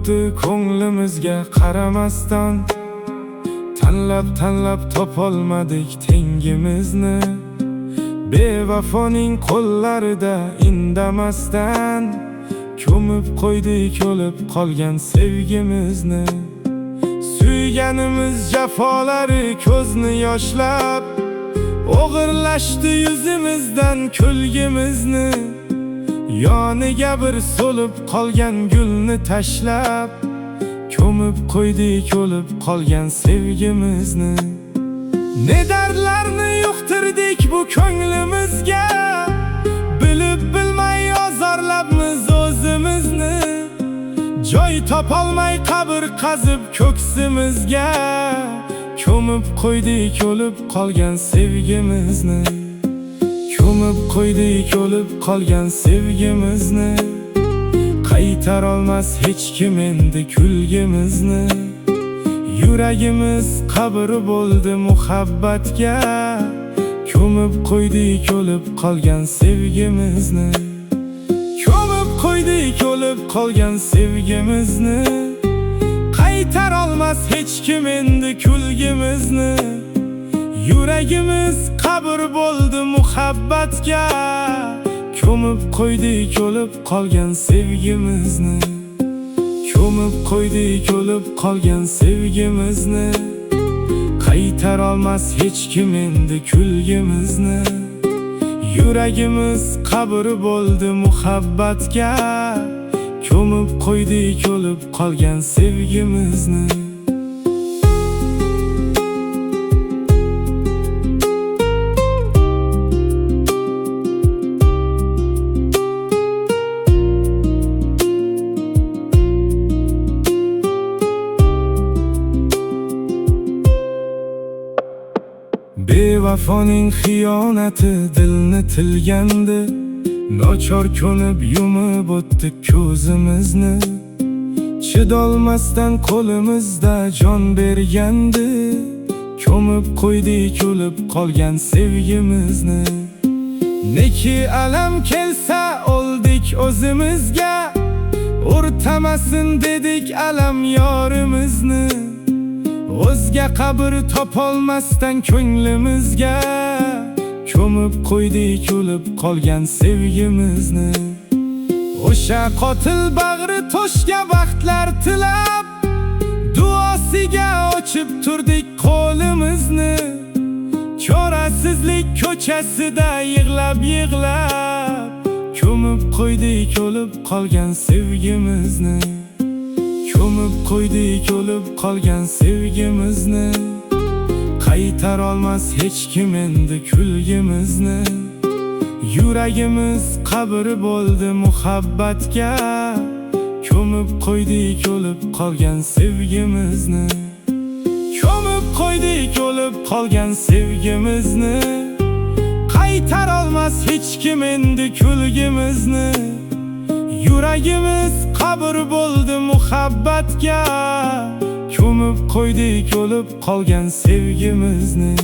o'tdi ko'nglimizga qaramasdan. Tanlab tanlab topolmadik tengimizni. Bevafoning qo'llarida indamasdan ko'mib qo'ydik o'lib qolgan sevgimizni. Suyganimiz jafolari ko'zni yoshlab, o'g'irlashdi yuzimizdan kulgimizni. Yoniga bir so'lib qolgan gulni tashlab, ko'mib qo'ydik o'lib qolgan sevgimizni. Ne dardlarni yuqtirdik bu ko'nglimizga, bilib bilmay ozorlabmiz o'zimizni. Joy topolmay qabr qazib ko'ksimizga, ko'mib qo'ydik o'lib qolgan sevgimizni. Ko'mib qo'ydik o'lib qolgan sevgimizni. Qaytarolmas hech kim endi kulgimizni. Yuragimiz qabr bo'ldi muhabbatga, ko'mib qo'ydik o'lib qolgan sevgimizni. Ko'mib qo'ydik o'lib qolgan sevgimizni. Qaytarolmas hech kim endi kulgimizni. Yuragimiz qabr bo'ldi muhabbatga, ko'mib qo'ydik o'lib qolgan sevgimizni. Ko'mib qo'ydik o'lib qolgan sevgimizni. Qaytarolmas hech kim endi kulgimizni. Yuragimiz qabr bo'ldi muhabbatga, ko'mib qo'ydik o'lib qolgan sevgimizni. Bevafoning xiyonati dilni tilgandi, nochor ko'nib yumib o'tdi ko'zimizni. Chidolmasdan qo'limizda jon bergandi, ko'mib qo'ydik o'lib qolgan sevgimizni. Neki alam kelsa oldik o'zimizga, o'rtamasin dedik alam yorimizni. O'zga qabr topolmasdan ko'nglimizga, ko'mib qo'ydik o'lib qolgan sevgimizni. O'sha qotil bag'ri toshga baxtlar tilab, duosiga ochib turdik qo'limizni. Chorasizlik ko'chasida yig'lab yig'lab, ko'mib qo'ydik o'lib qolgan sevgimizni. Ko'mib qo'ydik o'lib qolgan sevgimizni. Qaytarolmas hech kim endi kulgimizni. Yuragimiz qabr bo'ldi muhabbatga, ko'mib qo'ydik o'lib qolgan sevgimizni. Ko'mib qo'ydik o'lib qolgan sevgimizni. Qaytarolmas hech kim endi kulgimizni. Yuragimiz qabr bo'ldi muhabbatga, ko'mib qo'ydik o'lib qolgan sevgimizni.